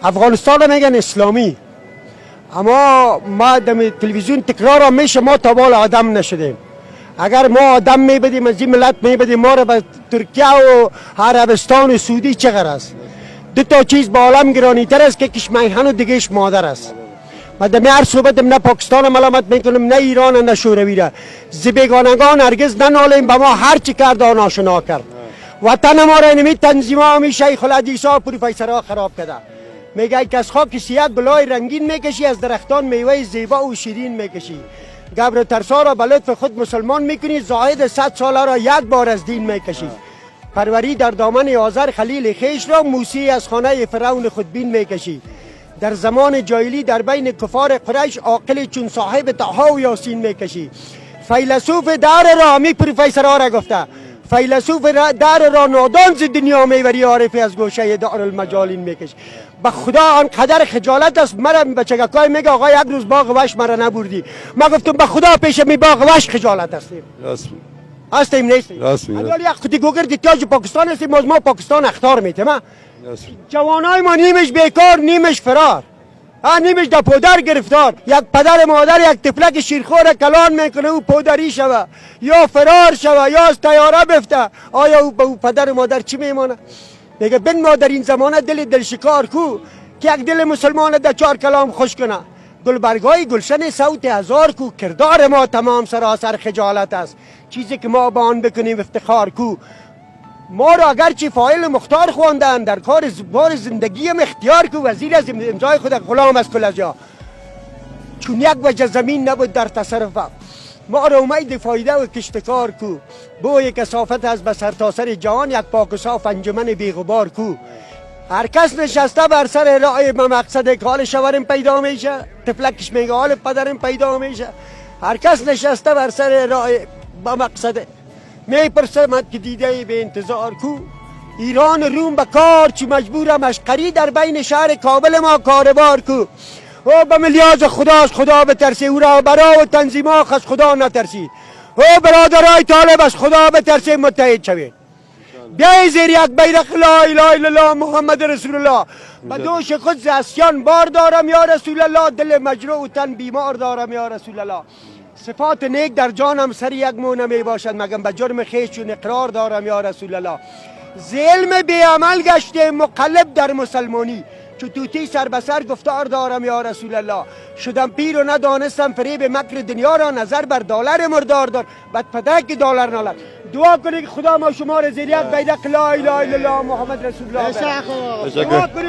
افغانستان میگن اسلامی، اما ما دم تلویزیون تکرار هم میشه، ما تا بال آدم نشدیم. اگر ما آدم میبدیم، از این ملت میبدیم، ما را به ترکیه و عربستان و سعودی چه است؟ دو تا چیز با عالم گرانی تر است که یکیش میهن و دیگهش مادر است. ما دمی هر صحبتم نه پاکستان ملامت میکنم، نه ایران، نه شوروی را. ز بیگانگان هرگز ننالیم، به ما هر چی کرد آن آشنا کرد. وطن ما را نمی تنظیما، می شیخ الحدیث ها، پروفیسورها خراب کرده. میگه که از خاک سیاه گلای رنگین میکشی، از درختان میوه زیبا و شیرین میکشی. گبر ترسا را به لطف خود مسلمان میکنی، زاهد 100 ساله را یک بار از دین میکشی. پروری در دامن آذر خلیل خویش را، موسی از خانه فرعون خودبین میکشی. در زمان جاهلی در بین کفار قریش، عاقل چون صاحب طه و یاسین میکشی. فیلسوف دهر را، می پروفیسورها را گفته، فیلسوف دهر را نادان ز دنیا میبری، عارفی از گوشه دارالمجالین میکشی. به خدا آن قدر خجالت است. مرا بچگکای میگه آقا، یک روز باغ وحش مرا نبردی. ما گفتم به خدا پیش می باغ وحش خجالت هستیم. راست. هستیم، نیستیم؟ راست میگی. حالا یک خودی گوگرد احتیاج پاکستان هستیم، از ما پاکستان اخطار میتیم. راست. جوانای ما نیمش بیکار، نیمش فرار، ها، نیمش در پودر گرفتار. یک پدر مادر یک طفلک شیرخوار کلان میکنه، او پودری شوه یا فرار شوه یا از طیاره بفته، آیا او به او پدر مادر چی میمانه؟ میگه بن ما در این زمانه دل دل شکار کو که یک دل مسلمان در چهار کلام خوش کنه؟ گلبرگای گلشن صوت هزار کو؟ کردار ما تمام سراسر خجالت است، چیزی که ما با آن بکنیم افتخار کو؟ ما را اگرچه فاعل مختار خواندن، در کار بار زندگی هم اختیار کو؟ وزیر از امضای خود غلام از کل از جا، چون یک وجه زمین نبود در تصرف، ما را امید فایده و کشتکار کو؟ بوی کثافت از به سرتاسر جهان، یک پاک و صاف انجمن بیغبار کو؟ هر کس نشسته بر سر راه به مقصد، که حال شوهرم پیدا میشه، طفلکش میگه حال پدرم پیدا میشه. هر کس نشسته بر سر راه به مقصد، میپرسم که دیده به انتظار کو؟ ایران روم به کار چی مجبورم اشقری، در بین شهر کابل ما کاربار کو؟ او به ملیاز خداست، خدا بترسی. او را برا و تنظیما از خدا نترسید. او برادرای طالب، از خدا بترسی، متحد شوید، بیای زیر یک بیرق لا اله الا الله محمد رسول الله. به دوش خود ز عصیان بار دارم یا رسول الله، دل مجروح و تن بیمار دارم یا رسول الله. صفات نیک در جانم سر یک مو نمی باشد، مگم به جرم خویش چون اقرار دارم یا رسول الله. ز علم بی عمل گشته مقلب در مسلمانی، چو طوطی سر به سر گفتار دارم یا رسول الله. شدم پیر و ندانستم فریب مکر دنیا را، نظر بر دلار مردار دار، بد پدک دلار نالد. دعا کنید که خدا ما شما را زیر یک بیرق لا اله الا الله محمد رسول الله تشکر. دعا کنید.